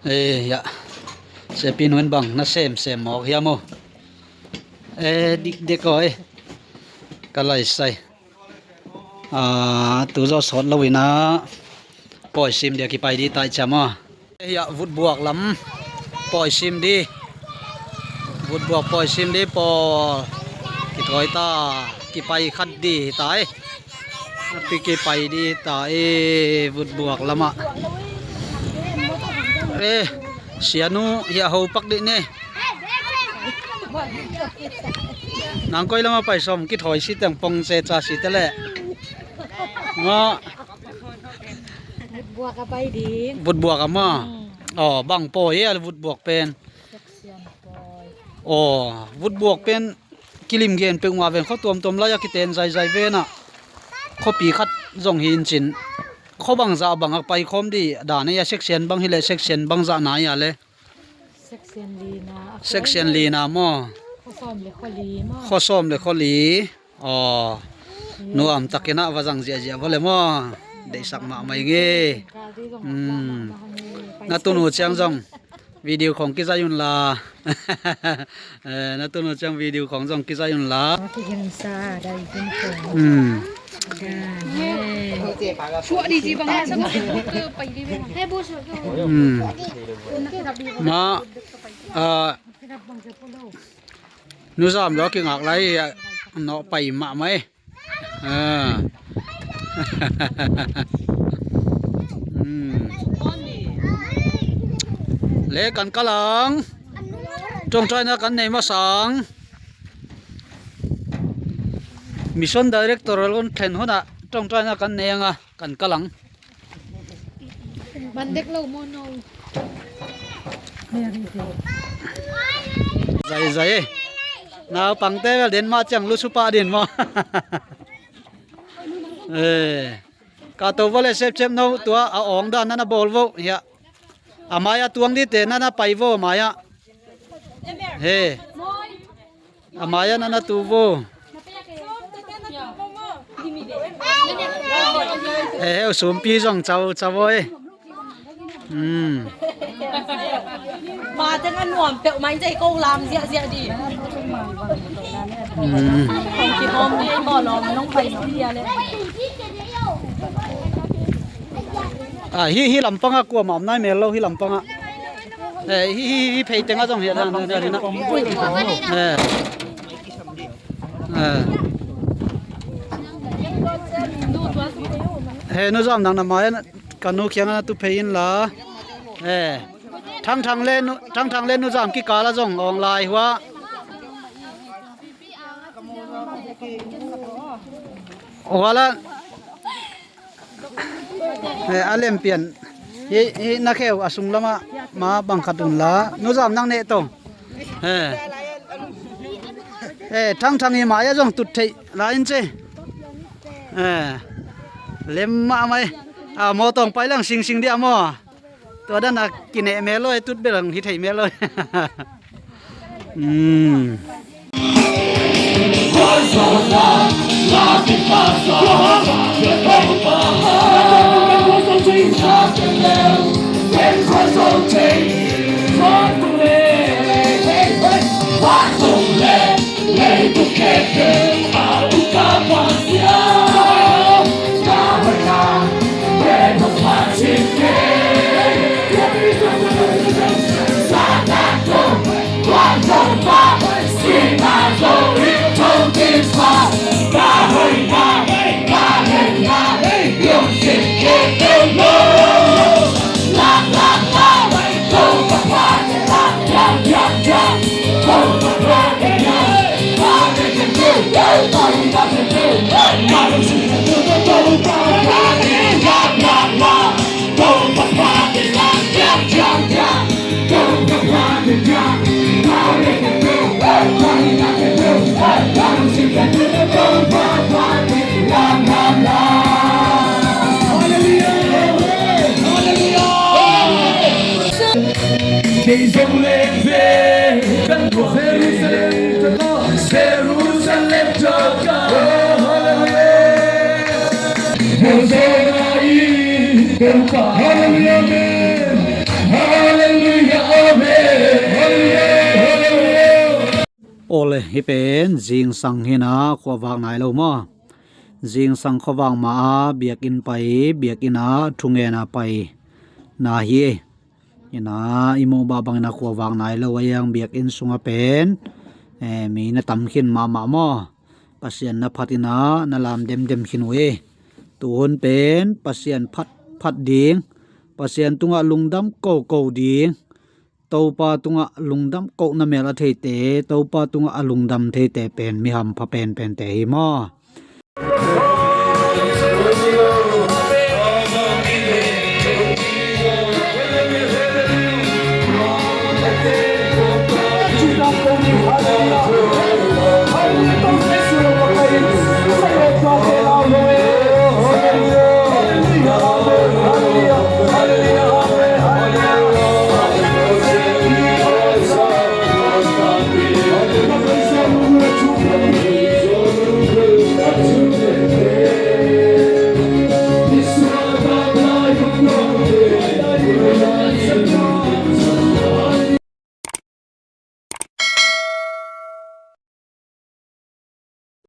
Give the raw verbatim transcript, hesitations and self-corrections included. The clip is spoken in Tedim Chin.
Eh, ya. Sepi nu in bang na sem sem mawk hiam aw? Eh, dikdek aw, eh. Ka laisai. Ah, tu zawh sawt lo in ah, pawi sim dia kipai di tai ciam aw. Eh, ya, vutbuak lam pawi sim di. Vutbuak pawi sim di pawl. Kithawi ta, kipai khat di tai. Pi kipai di ta e, vutbuak lamah. Eh, sianu, hiah ho pak dih ne. Nang koi lamah pai sawm, kithawi si teng pong ceca si te leh. Nga. Vutbuak a pai ding. Vutbuak a ma. Hmm. Aw, bang pawi e, vutbuak pen. Aw, vutbuak pen kilim gen peuhmah ven, khuatuamtuam lai-ah kiten zaizai ven ah, khuapi khat zong hi in cin, khua bangzah bang a paikhawm di dan ei a, section bang hileh section bangzah na ei a le? Section lina. Section lina maw? Khua sawm le khua li maw? Khua sawm le khua li. Aw, nuam takin ah va zang ziahziah vawle maw? Deihsak mahmah ing e. Na tunu ciang zong video khawng kizai unla. Eh, na tunu ciang video khawng zong kizai unla. Ma, ah, Nu Zam lo kingak lai hi a, nawh pai mahmah e. Ah. Hmm. Le kan kal ang. Ṭawngṭaina kan nei masang. Mission director lo thlen hunah ṭawngṭaina kan nei ang a, kan kal ang. Man dek lo maw no? Zai, zai. Naupangte bel den mah ciang lusu pah din maw? Eh. Ka to vawle sepsep no tua a awng dan na na bawl vo. Hiah. A mai-ah tuang dite na na pai vo mai-ah. He. A mai-ah na na tu vo. Eh, heu sumpi zong cau cau voi. Hmm. Ma teng a nuam peuh mai, in cei ko lam ziahziah di. Hmm. Kong kihawm ni ei maw lawm nong pai nong dia le. Ah, hi, hi lampangah kuamah om nai mel lo, hi lampangah. Eh, hi, hi, hi phei tengah zong hi a dan, dan, dan, dan. Eh. Eh. He, Nu Zam, nang na mai-ah ka nu kiangah na tu phei inla. Eh. Thangthang le Nu, Thangthang le Nu Zam kikal ah zong awng lai hua. Hua la. Eh, a lem pian. Hi, hi na kheu a sung lamah ma bang khat unla. Nu Zam nang neh to. Eh. Eh, Thangthang i mai-ah zong tut theih lai in ce. Eh. Lem mahmah e. A, mawtaw pai lang singsing dia maw? Tua dan a kineh mel lo e, tut bel ang hi thei mel lo e. Hmm. Kei zong leng ve kan tuak Jerusalem tawh, Jerusalem tawh ka. Hallelujah. Hallelujah, amen. Hallelujah. Awle, hih pen zingsang hi-in ah khuavak nai lo maw? Zingsang khuavak ma-a biakinn pai, biakinn ah thungen a pai na hi. Hi-in ah i muh mah bangin ah khuavak nai lo a, biakinn sungah pen, eh, mi na tam khin mahmah maw? Pasian na phat in ah na lam demdem khin uh hi. Tuhun pen Pasian phat, phat ding, Pasian tungah lungdam koko ding, Topa tungah lungdam kona mel a theite, Topa tungah a lungdam theite pen mi hampha penpente hi maw?